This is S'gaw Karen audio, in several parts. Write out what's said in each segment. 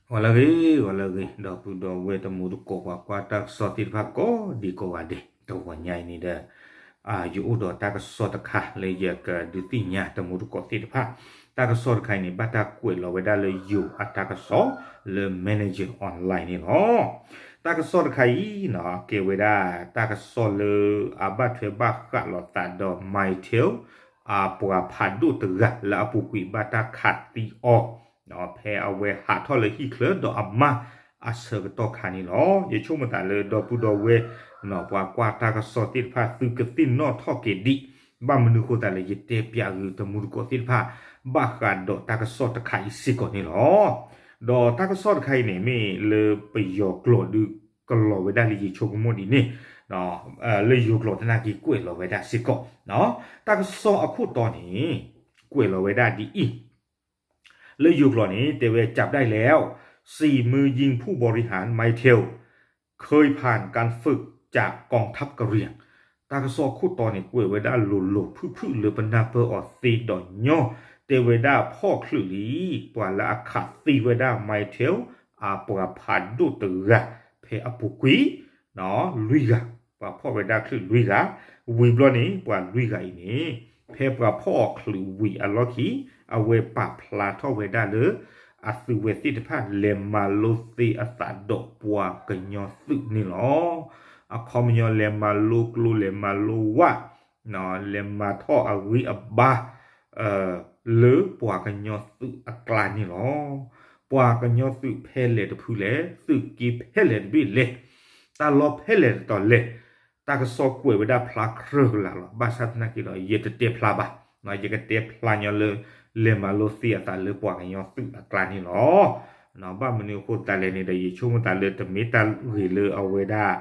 ဂီၤလၢအဂ့ၤ ဂီၤလၢအဂ့ၤ ဒီပုၢ်ဒီဝဲၢ်တံၤသကိး ပှၤကွၢ်တၢ်ကစီၣ်သ့ၣ်တဖၣ်ကိးဒံကိးဂၤဒဲး တဂီၤညါအံၤန့ၣ်ဒီး ယအိၣ်ဒီးတၢ်ကစီၣ်တခါလၢယကဒုးသ့ၣ်ညါတံၤသကိးသ့ၣ်တဖၣ် တၢ်ကစီၣ်တခါအံၤန့ၣ် ဘၣ်တၢ်ကွဲးလီၤဝဲဒၣ်လၢယိၤအတၢ်ကစီၣ်လၢ Manager Online န့ၣ်လီၤ. တၢ်ကစီၣ်တခါအံၤ ကဲဝဲဒၣ် တၢ်ကစီၣ်လၢအဘၣ်ထွဲဘၣ်ဃးလိာ်သးဒီး Mytel အပှၤဖးဒိၣ်တဂၤလၢအပူၤကွံာ်ဘၣ်တၢ်ခးသံအီၤ ဖဲအဝဲဟးထီၣ်လၢဟံၣ်ချၢဒီးအမါအဆၢကတီၢ်ခါန့ၣ်လီၤ. ယဆိကမိၣ်သးလၢဒီပုၢ်ဒီဝဲၢ် ပှၤကွၢ်တၢ်ကစီၣ်သ့ၣ်တဖၣ် သုကသ့ၣ်နီၣ်ထီၣ်က့ၤဒံး ဘၣ်မနုၤအဃိသတးလၢယတဲပၠးဂုာ်တံၤသကိးသ့ၣ်တဖၣ် ဘၣ်ဃးဒီးတၢ်ကစီၣ်တခါအံၤစ့ၢ်ကီးန့ၣ်လီၤ. ဒီးတၢ်ကစီၣ်တခါအံၤန့ၣ် မ့ၢ်လၢပယီၤကျိာ်ဒုးကလီၤဝဲဒၣ်လၢယဆိကမိၣ်ဒ်န့ၣ် လၢယိၤကျိာ်သနာ်က့ကွဲးလီၤဝဲဒၣ်စ့ၢ်ကီး တၢ်ကစီၣ်အခိၣ်တီန့ၣ် ကွဲးလီၤဝဲဒၣ်ဒ်အံၤ လၢယိၤကျိာ်န့ၣ် တဲဝဲ จับได้แล้ว สี่ มือยิงผู้บริหาร Mytel เคยผ่านการฝึกจากกองทัพกะเหรี่ยง တၢ်ကစီၣ်အခိၣ်တီန့ၣ် ကွဲးဝဲဒၣ်လိၤလိၤဖုၣ်ဖုၣ်လၢပနၢ်ပၢၢ်အီၤသ့ဒီးညီ တဲဝဲဒၣ်ဖီၣ်ချုးလံ ပှၤလၢအခးသံဝဲဒၣ် Mytel အပှၤဖးဒိၣ်တဂၤ ဖဲအပူၤကွံာ် လွံၢ်ဂၤ ပှၤဖီၣ်ဝဲဒၣ်ချုးလွံၢ်ဂၤ ဝံၤဘျီန့ၣ် ပှၤလွံၢ်ဂၤအံၤန့ၣ် ဖဲပှၤဖီၣ်အီၤချုးဝံၤအလီၢ်ခံ အဝဲပာ်ဖျါထီၣ်ဝဲဒၣ်လၢ အသုးဝဲသ့ၣ်တဖၣ် လဲၤမၤလိသ့အသးဒီးပှၤကညီသုးန့ၣ်လီၤ. အခီပညီလဲၤမၤလိကျိ လဲၤမၤလိဝၣ် လဲၤမၤထီၣ်အဂံၢ်အဘါ လၢပှၤကညီသုးအကျါန့ၣ်လီၤ. ပှၤကညီသုးဖဲလဲၣ်တဖုလဲၣ်, သုးက့ဖဲလဲၣ်တဘ့ၣ်လဲၣ်, တၢ်လီၢ်ဖဲလဲၣ်တတီၤလဲၣ်, တၢ်ကစီၣ်ကွဲးဝဲဒၣ်ဖျါကြၢးကလာ်လီၤ. ဘၣ်ဆၣ်သနာ်က့ဒီး ယတတဲဖျါဘၣ်, ယကတဲဖျါညီလၢ လဲၤမၤလိသ့အသးလၢပှၤကညီသုးအကျါန့ၣ်လီၤ. ဘၣ်မနုၤအဃိသတးလဲၣ်န့ၣ်ဒီး ယဆိကမိၣ်သးလၢတမ့ၢ်တၢ်ဂ့ၤလၢအဝဲဒၣ်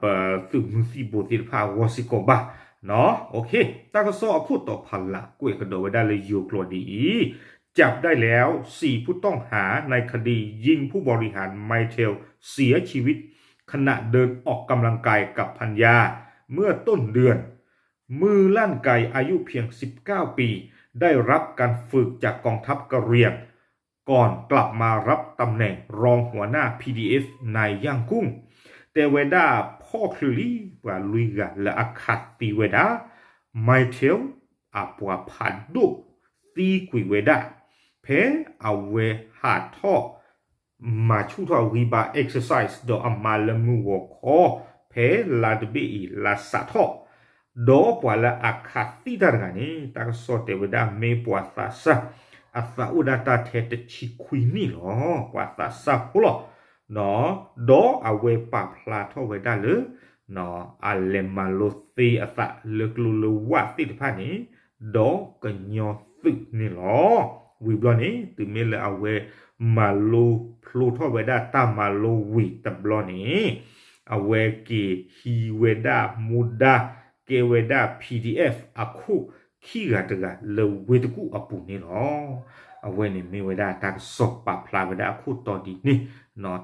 ပသုးမုၢ်သံၣ်ဘိသ့ၣ်တဖၣ်အဂီၢ်စ့ၢ်ကီးဘၣ်. တၢ်ကစီၣ်အခိၣ်တီဖးလၢ် ကွဲးကဒီးဝဲဒၣ်လၢယိၤကျိာ်ဒ်အံၤ, จับได้แล้ว สี่ ผู้ต้องหาในคดียิงผู้บริหาร Mytel เสียชีวิต ขณะเดินออกกำลังกายกับภรรยา เมื่อต้นเดือน มือลั่นไกอายุเพียง สิบเก้า ปี ได้รับการฝึกจากกองทัพกะเหรี่ยง ก่อนกลับมารับตำแหน่งรองหัวหน้า พีดีเอฟ ในย่างกุ้ง တဲဝဲဒၣ်ဖီၣ်ချုးလံ ပှၤလွံၢ်ဂၤလၢအခးသံဝဲဒၣ် Mytel အပှၤဖးဒိၣ်သံကွံာ်ဝဲဒၣ် ဖဲအဝဲဟးထီၣ် မၤဆူၣ်ထီၣ်ဂံၢ်ဘါ exercise ဒီးအမါလၢမုၢ်ဂီၤခီ ဖဲလါတဘ့ၣ်အံၤ လါစးထီၣ်, ဒီးပှၤလၢအခးသံတၢ်တဂၤန့ၣ် တၢ်ကစီၣ်တဲဝဲဒၣ်မ့ၢ်ပှၤသးစၢ် အသးအိၣ်ဒၣ်တၢ်ထဲတဆံခွံနံၣ်လီၤ. ပှၤသးစၢ်ဖိလီၤ. ဒီးအဝဲပာ်ဖျါထီၣ်ဝဲဒၣ်လၢ အလဲၤမၤလိသ့အသးလၢကျိလၢဝၣ်သ့ၣ်တဖၣ်န့ၣ် ဒီးကညီသုးန့ၣ်လီၤ. ဝံၤဘျီန့ၣ် တုၤမ့ၢ်လၢအဝဲမၤလိဖျိထီၣ်ဝဲဒၣ်တၢ်မၤလိဝံၤတဘျီန့ၣ် အဝဲက့ၤဟံးဝဲဒၣ်မူဒါ ကဲဝဲဒၣ် PDF အခိၣ်ခံဂၤတဂၤလၢဝ့ၢ်တကူၣ်အပူၤန့ၣ်လီၤ. အဝဲန့ၣ်မ့ၢ်ဝဲဒၣ်တၢ်ကစီၣ်ပာ်ဖျါဝဲဒၣ်အခိၣ်တီဒ်န့ၣ်,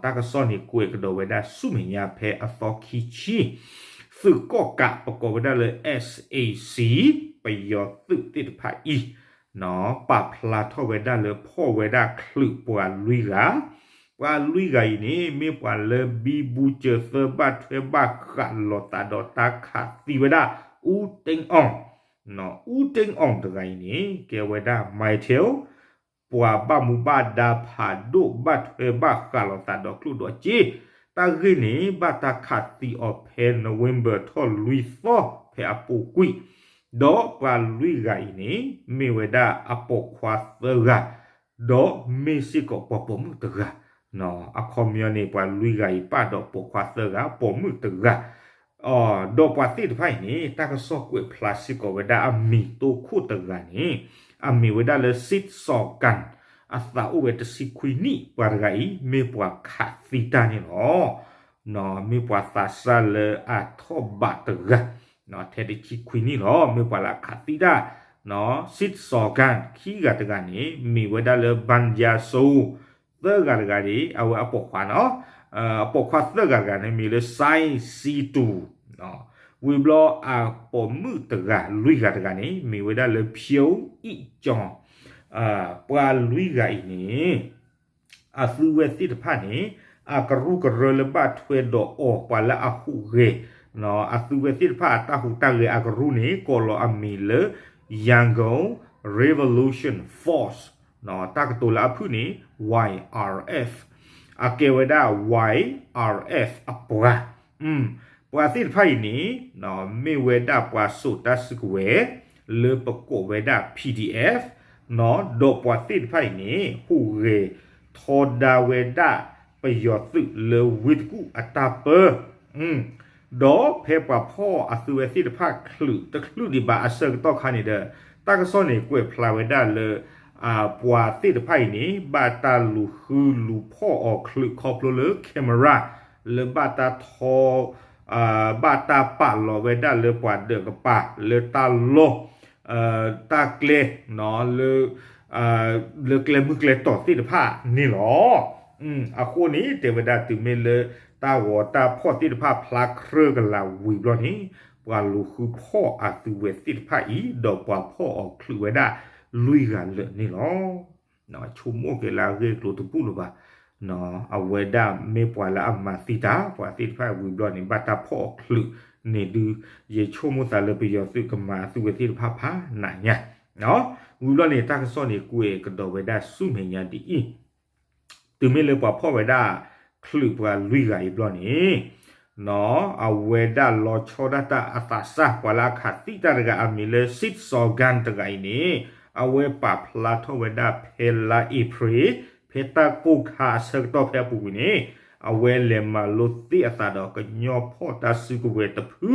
တၢ်ကစီၣ်န့ၣ်ကွဲးကဒီးဝဲဒၣ်ဆူမဲာ်ညါဖဲအသီခံဆံ သုးကီၣ်ကးပကိးဝဲဒၣ်လၢ SAC ပယီၤသုးသ့ၣ်တဖၣ်အံၤ ပာ်ဖျါထီၣ်ဝဲဒၣ်လၢဖီၣ်ဝဲဒၣ်ချုးပှၤလွံၢ်ဂၤ, ပှၤလွံၢ်ဂၤအံၤန့ၣ် မ့ၢ်ပှၤလၢဘံဘူစၢၤသၢဘၣ်ထွဲဘၣ်ဃးလိာ်သးဒီးတၢ်ခးသံဝဲဒၣ် အူတ့အီၣ်, အူတ့အီၣ်တဂၤအံၤန့ၣ် ကဲဝဲဒၣ် Mytel ပှၤဘၣ်မူဘၣ်ဒါဖးဒိၣ်ဘၣ်ထွဲဘၣ်ဃးလိာ်သးဒီးကျိၣ်ဒီးစ့, တၢ်ဂ့ၢ်န့ၣ် ဘၣ်တၢ်ခးသံအီၤဖဲ November ထီၣ်လွံၢ်သီ ဖဲအပူၤကွံာ်, ဒီးပှၤလွံၢ်ဂၤအံၤန့ၣ် မ့ၢ်ဝဲဒၣ်အပိာ်ခွါသၢဂၤ, ဒီးမ့ၢ်စ့ၢ်ကီးပှၤပိာ်မုၣ်တဂၤ, အခီပညီန့ၣ် ပှၤလွံၢ်ဂၤအံၤပၣ်ဒီးပိာ်ခွါသၢဂၤ ပိာ်မုၣ်တဂၤ ဒီးပှၤသ့ၣ်တဖၣ်အံၤန့ၣ် တၢ်ကစီၣ်ကွဲးဖျါစ့ၢ်ကီးဝဲဒၣ်အမံၤတိခိၣ်တဂၤန့ၣ်, အမ့ၢ်ဝဲဒၣ်လၢ Sit Saw Kan, အသးအိၣ်ဝဲတဆံခွံနံၣ် ပှၤတဂၤအံၤ မ့ၢ်ပှၤခးသံတၢ်န့ၣ်လီၤ. မ့ၢ်ပှၤသးစၢ်လၢအထီၣ်ဘးတဂၤ, ထဲတဆံခွံနံၣ်လီၤ မ့ၢ်ပှၤလၢအခးသံတၢ်, Sit Saw Kan ခံဂၤတဂၤန့ၣ် မ့ၢ်ဝဲဒၣ်လၢ Ban Ya So သၢဂၤတဂၤန့ၣ် အဝဲအပိာ်ခွါနီၤ, အပိာ်ခွါသၢဂၤတဂၤန့ၣ် မ့ၢ်လၢ Sai Si Tu, ဝံၤဘျီအပိာ်မုၣ်တဂၤ လွံၢ်ဂၤတဂၤန့ၣ် မ့ၢ်ဝဲဒၣ်လၢ ဖျိအံၣ်ကၠီ, ပှၤလွံၢ်ဂၤအံၤန့ၣ် အသုဝဲသ့ၣ်တဖၣ်န့ၣ် အကရူၢ်ကရၢလၢဘၣ်ထွဲဒီးအီၤ ပှၤလၢအဟူးဂဲၤ အသုဝဲသ့ၣ်တဖၣ်အတၢ်ဟူးတၢ်ဂဲၤအကရူၢ်န့ၣ် ကိးလီၤအမံၤလၢ Yangon Revolution Force တၢ်ကတိၤလၢအဖုၣ်န့ၣ် Y R F အကဲဝဲဒၣ် Y R F အပှၤ ပှၤသ့ၣ်တဖၣ်အံၤန့ၣ် မ့ၢ်ဝဲဒၣ်ပှၤစိာ်တၢ်စုကဝဲၤ လၢပကိးဝဲဒၣ် P D F ဒီးပှၤသ့ၣ်တဖၣ်အံၤန့ၣ် ဟူးဂဲၤထီဒါဝဲဒၣ်ပယီၤသုးလၢဝ့ၢ်တကူၣ်အတၢ်ပၢ ဒီးဖဲပှၤဖီၣ်အသုဝဲသ့ၣ်တဖၣ်ချုးတချုးဒံးဘၣ်အဆၢကတီၢ်ခါန့ၣ်ဒီး တၢ်ကစီၣ်န့ၣ်ကွဲးဖျါဝဲဒၣ်လၢ ပှၤသ့ၣ်တဖၣ်အံၤန့ၣ် ဘၣ်တၢ်လူၤဃုလူၤဖီၣ်အီၤချုးခီဖျိလၢ camera လၢဘၣ်တၢ်ထီ ဘၣ်တၢ်ပာ်လီၤဝဲဒၣ်လၢပှၤဒၢးကပၤလၢတၢ်လီၢ် တၢ်ကျဲ လၢကျဲမုၢ်ကျဲတီၤသ့ၣ်တဖၣ်န့ၣ်လီၤ. အဃိန့ၣ် တဲဝဲဒၣ်တုၤမ့ၢ်လၢတၢ်ဂီၤတၢ်ဖီၣ်သ့ၣ်တဖၣ်ဖျါခြ့ကလးဝံၤဘျီန့ၣ် ပှၤလူၤဃုဖီၣ်အသုဝဲသ့ၣ်တဖၣ်အံၤ ဒီးပှၤဖီၣ်အီၤချုးဝဲဒၣ်လွံၢ်ဂၤလၢာ်န့ၣ်လီၤ. ဆိကမိၣ်က့ၤလၢအဂ့ၢ်အကျိၤတဘူၣ်လၢၤဘၣ်. အဝဲဒၣ်မ့ၢ်ပှၤလၢအမၤသံတၢ် ပှၤသ့ၣ်တဖၣ်ဝံၤဘျီန့ၣ် ဘၣ်တၢ်ဖီၣ်အီၤချုးန့ၣ်ဒုး ယဆိကမိၣ်သးလၢပယီၤသုးကမၤအသုဝဲသ့ၣ်တဖၣ်ဖးနးညါ ဝံၤဘျီန့ၣ် တၢ်ကစီၣ်န့ၣ်ကွဲးကဒီးဝဲဒၣ်ဆူမဲာ်ညါဒ်အံၤ, တုၤမ့ၢ်လၢပှၤဖီၣ်ဝဲဒၣ်ချုးပှၤလွံၢ်ဂၤအံၤဘျီန့ၣ် အဝဲဒၣ်လီၤဆီဒၣ်တၢ်အသးစၢ် ပှၤလၢအခးသံတၢ်တဂၤအမံၤလၢ Sit Sorgan တဂၤအံၤန့ၣ် အဝဲပာ်ဖျါထီၣ်ဝဲဒၣ်ဖဲလါအ့ဖြ့ၣ် ဖဲတၢ်ကိၢ်ခါအဆၢကတီၢ်ဖဲအပူၤကွံာ်န့ၣ် အဝဲလဲၤမၤလိသ့အသးဒီးကညီဖီၣ်တၢ်စုကဝဲၤတဖု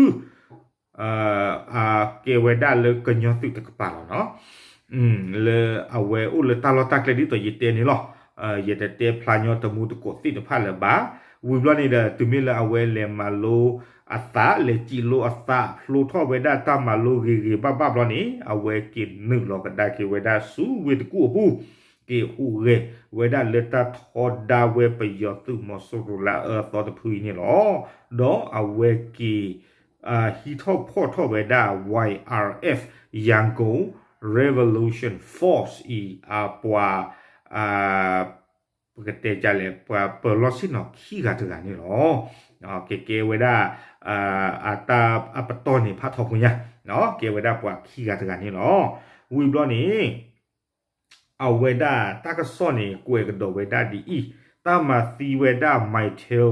ကဲဝဲဒၣ်လၢကညီသုးတကပၤလီၤနီၤ လၢအဝဲအိၣ်လၢတၢ်လီၢ်တၢ်ကျဲဒ်သိးယတဲန့ၣ်လီၤ. ယတတဲဖျါညီတမူတကိးသ့ၣ်တဖၣ်လၢၤဘၣ်. ဝံၤဘျီန့ၣ်ဒီး တုၤမ့ၢ်လၢအဝဲလဲၤမၤလိအသး လဲၤစံးလိအသး ဖျိထီၣ်ဝဲဒၣ်တၢ်မၤလိဂ့ၤဂ့ၤဘၣ်ဘၣ်ဘျီန့ၣ် အဝဲက့ၤနုာ်လီၤကဒါက့ၤဝဲဒၣ်ဆူဝ့ၢ်တကူၣ်အပူၤ က့ၤဟူးဂဲၤဝဲဒၣ်လၢတၢ်ထီဒါဝဲပယီၤသုးမီၤစိရိၤလၢအအၢအသီတဖုအံၤန့ၣ်လီၤ. ဒီးအဝဲက့ၤ ဟံးထီၣ်ဖီၣ်ထီၣ်ဝဲဒၣ် Y R F Yangon Revolution Force အံၤ အပှၤ ပကတဲဒ်လဲၣ် ပှၤပၢၤလီၢ်ဆ့ၣ်နီၤခံဂၤတဂၤန့ၣ်လီၤ. ကကဲဝဲဒၣ် အတၢ်အပတီၢ်န့ၣ်ဖးထီဖိညါ ကဲဝဲဒၣ်ပှၤခံဂၤတဂၤန့ၣ်လီၤ. ဝံၤဘျီန့ၣ် အဝဲဒၣ်တၢ်ကစီၣ်န့ၣ် ကွဲးကဒီးဝဲဒၣ်ဒ်အံၤ, တၢ်မၤသံဝဲဒၣ် Mytel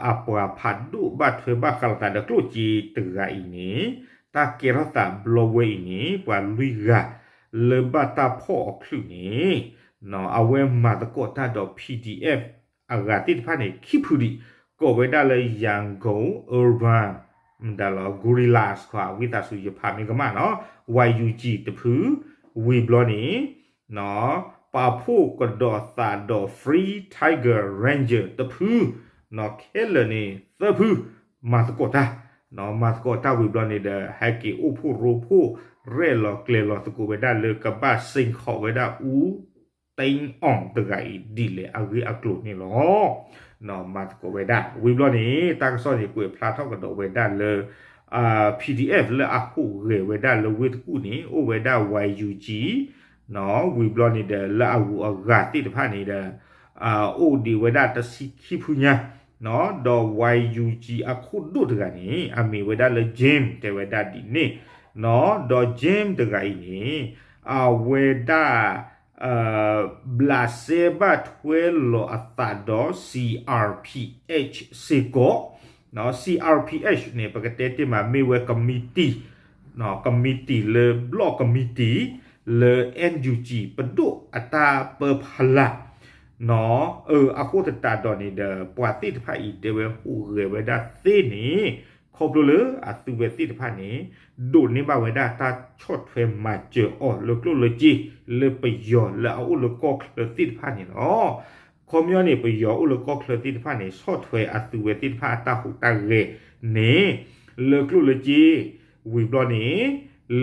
အပှၤဖးဒိၣ်ဘၣ်ထွဲဘၣ်ဃးလိာ်သးဒီးကျိၣ်စ့တဂၤအံၤန့ၣ် တၢ်ကဲထီၣ်သးဘျီဝဲအံၤန့ၣ် ပှၤလွံၢ်ဂၤလၢဘၣ်တၢ်ဖီၣ်အီၤချုးန့ၣ် အဝဲမၤသကိးတၢ်ဒီး P D F အဂၤသ့ၣ်တဖၣ်န့ၣ် ခံဖုဒံး ကိးဝဲဒၣ်လၢ Yangon Urban မတၤလီၤ Guerrillas ခွါ ဝံသးစူၤယဖးမ့ၢ်ကမၣ်နီၤ Y U G တဖု ဝံၤဘျီန့ၣ် ပာ်ဖှိၣ်ကဒီးသးဒီး Free Tiger Ranger တဖု ခဲလၢာ်န့ၣ် သၢဖု မၤသကိးတၢ်, မၤသကိးတၢ်ဝံၤဘျီန့ၣ်ဒီး ဟဲက့ၤအိၣ်ဖှိၣ်ရိဖှိၣ် ရဲၣ်လီၤကျဲၤလီၤသကိးဝဲဒၣ်လၢကဘၣ်စ့ၢ်ကီးဝဲဒၣ်အူ တ့အီၣ်တဂၤအံၤဒ်လဲၣ်အဂ့ၢ်အကျိၤန့ၣ်လီၤ. မၤသကိးဝဲဒၣ် ဝံၤဘျီန့ၣ် တၢ်ကစီၣ်န့ၣ်ကွဲးဖျါထီၣ်ကဒီးဝဲဒၣ်လၢ P D F လၢအဟူးဂဲၤဝဲဒၣ်လၢဝ့ၢ်တကူၣ်န့ၣ် အိၣ်ဝဲဒၣ် Y U G ဝံၤဘျီန့ၣ်ဒီး လၢအဂုၤအဂၤသ့ၣ်တဖၣ်န့ၣ်ဒီး အိၣ်ဒံးဝဲဒၣ်တဆံခံဖုညါ ဒီး Y U G အခိၣ်ဒိၣ်တဂၤန့ၣ် အမံၤဝဲဒၣ်လၢ James တဲဝဲဒၣ်ဒ်န့ၣ် ဒီး James တဂၤအံၤန့ၣ် အဝဲဒၣ် ဘျးစဲဘၣ်ထွဲလီၤအသးဒီး C R P H စ့ၢ်ကီး, C R P H န့ၣ် ပကတဲတ့ၢ်မး မ့ၢ်ဝဲကမံးတံာ်, ကမံးတံာ်လၢ ဘျီၣ်ကမံးတံာ် လၢ N U G ပဒိၣ်အတၢ်ပၢဖီလာ် အဃိသတးဒီးန့ၣ်ဒီး ပှၤသ့ၣ်တဖၣ်အံၤ တဲဝဲဟူးဂဲၤဝဲဒၣ်သ့န့ၣ် ခီဖျိလၢအသုဝဲသ့ၣ်တဖၣ်န့ၣ် ဒိးန့ၢ်ဘၣ်ဝဲဒၣ်တၢ်ဆီၣ်ထွဲမၤစၢၤအီၤလၢကျိၣ်လၢစ့ လၢပယီၤလၢအအိၣ်လၢကီၢ်ချၢသ့ၣ်တဖၣ်န့ၣ်လီၤ. ခီပညီန့ၣ် ပယီၤအိၣ်လၢကီၢ်ချၢသ့ၣ်တဖၣ်န့ၣ် ဆီၣ်ထွဲအသုဝဲသ့ၣ်တဖၣ်အတၢ်ဟူးတၢ်ဂဲၤန့ၣ် လၢကျိၣ်လၢစ့ ဝံၤဘျီန့ၣ်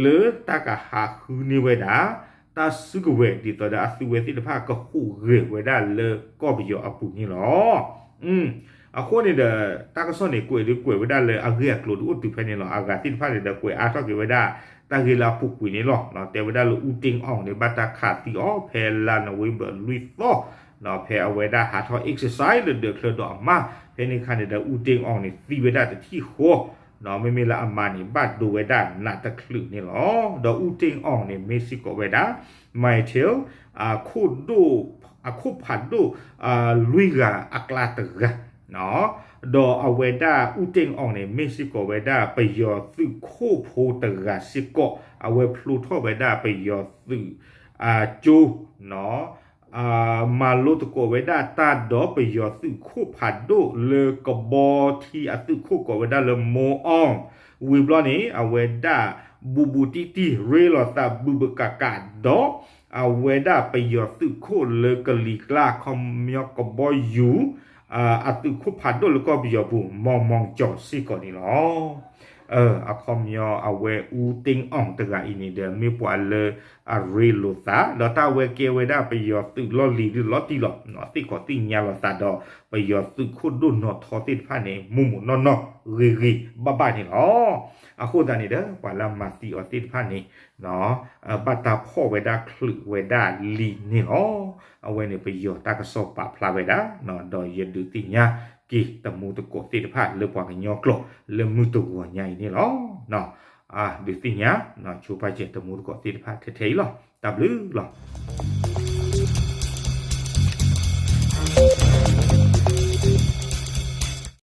လၢတၢ်ကဟးဃုန့ၢ်ဝဲဒၣ် တၢ်စုကဝဲၤဒ်သိးဒီးအသုဝဲသ့ၣ်တဖၣ်ကဟူးဂဲၤဝဲဒၣ်လၢကီၢ်ပယီၤအပူၤန့ၣ်လီၤ. အဃိန့ၣ်ဒီး တၢ်ကစီၣ်န့ၣ် ကွဲးဒုးကွဲးဝဲဒၣ်လၢအဂ့ၢ်အကျိၤဒုးအိၣ်တုၤဖဲန့ၣ်လီၤ. အဂၤသ့ၣ်တဖၣ်န့ၣ်ဒီး ကွဲးအါထီၣ်က့ၤဝဲဒၣ် တၢ်ဂ့ၢ်လၢအပူၤကွံာ်န့ၣ်လီၤ. တဲဝဲဒၣ်လၢ အူတ့အီၣ်န့ၣ် ဘၣ်တၢ်ခးသံအီၤ ဖဲလါနိၣ်ဝ့ဘၢၣ်လွံၢ်သီ ဖဲအဝဲဒၣ်ဟးထီၣ် exercise လၢဒၢးချၢဒီးအမါ ဖဲန့ၣ်အခါန့ၣ်ဒီး အူတ့ၢ်အီၣ်န့ၣ်သံဝဲဒၣ်တထံၣ်ဃီ မ့မ့ၢ်လၢအမါန့ၣ် ဘၣ်ဒိဝဲဒၣ်နးတချုးန့ၣ်လီၤ. ဒီးအူတ့ၢ်အီၣ်န့ၣ် မ့ၢ်စ့ၢ်ကီးဝဲဒၣ် Michael အခိၣ်ဖးဒိၣ် လွံၢ်ဂၤအကျါတဂၤ ဒီးအဝဲဒၣ်အူတ့ၢ်အီၣ်န့ၣ် မ့ၢ်စ့ၢ်ကီးဝဲဒၣ်ပယီၤသုးခိၣ်ဖိတဂၤစ့ၢ်ကီး အဝဲဖျိထီၣ်ဝဲဒၣ်ပယီၤသုး ကၠိ မၤလိသကိးဝဲဒၣ်တၢ်ဒီးပယီၤသုးခိၣ်ဖးဒိၣ်လၢကဘီထံအသုးခိၣ်ကိးဝဲဒၣ်လၢ မိၢ်အီၣ် ဝံၤဘျီန့ၣ် အဝဲဒၣ်ဘူးဘူးတံၢ်တံၢ် ရ့လိာ်သးဘူးဘူးကးကးဒီး အဝဲဒၣ်ပယီၤသုးခိၣ်လၢကလံၤကျါ ခီပညီကဘီယူၤ အသုးခိၣ်ဖးဒိၣ်လၢကီၢ်ပယီၤပူၤ မီၢ်မီၢ်ကၠီၤစ့ၢ်ကီးန့ၣ်လီၤ. အခီပညီအဝဲအူတ့ၢ်အီၣ်တဂၤအံၤန့ၣ်ဒီး မ့ၢ်ပှၤလၢအရ့လိာ်သး ဒီးတၢ်အဝဲကဲဝဲဒၣ်ပယီၤသုးလီၢ်လံၤဒုးလီၤတံၢ်လီၤ သ့ၣ်ခီးသ့ၣ်ညါလိာ်သးဒီး ပယီၤသုးခိၣ်ဒိၣ်နီၢ်ထီသ့ၣ်တဖၣ်န့ၣ် မူးမူးနီၢ်နီၢ်ဂ့ၤဂ့ၤဘၣ်ဘၣ်န့ၣ်လီၤ. အဃိသတးန့ၣ်ဒီး ပှၤလၢမၤသံအီၤသ့ၣ်တဖၣ်န့ၣ် ဘၣ်တၢ်ဖီၣ်ဝဲဒၣ်ချုးဝဲဒၣ်လံာ်န့ၣ်လီၤ. အဝဲန့ၣ်ပယီၤတၢ်ကစီၣ်ပာ်ဖျါဝဲဒၣ် ဒီးယဒုးသ့ၣ်ညါက့ၤတမူတကိးသ့ၣ်တဖၣ်လၢပှၤကညီကျိာ်လၢမုၢ်တဂီၤညါအံၤန့ၣ်လီၤ. ဒုးသ့ၣ်ညါ ဆိပာ်စၢၤတမူတကိးသ့ၣ်တဖၣ်ထဲထဲအံၤလီၤ. တၢ်ဘျုးလီၤ.